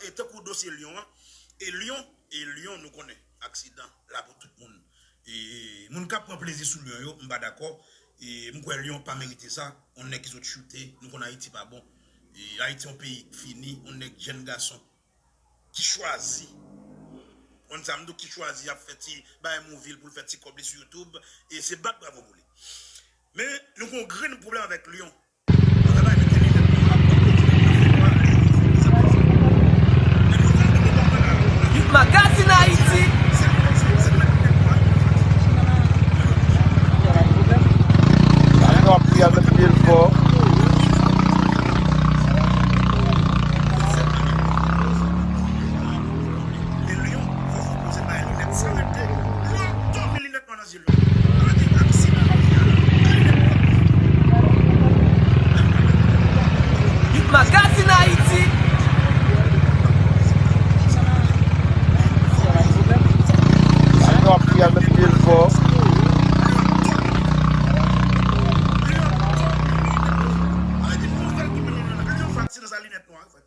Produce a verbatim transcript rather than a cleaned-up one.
E tankou dosye Lyon an, e Lyon, e Lyon, nou konnen, aksidan la pou tout moun. E moun k ap pran plezi sou Lyon yo, m pa dakò. E m kwè Lyon pa merite sa. On nèg ki sot choute, nou konn Ayiti pa bon. E Ayiti yon peyi k fini, on nèg jèn gason ki chwazi, konn sa m di w, ki chwazi ap fè ti bagay movie l pou l fè ti kòb li sou YouTube. E se bat bravo pou li. Men nou gen yon grenn pwoblèm avèk Lyon. Hit Magazine Haïti. Yo ap kriye al met pye l fò. Hit Magazine Haïti. Yo ap kriye al met pye l fò. Sa linèt nwa, frè.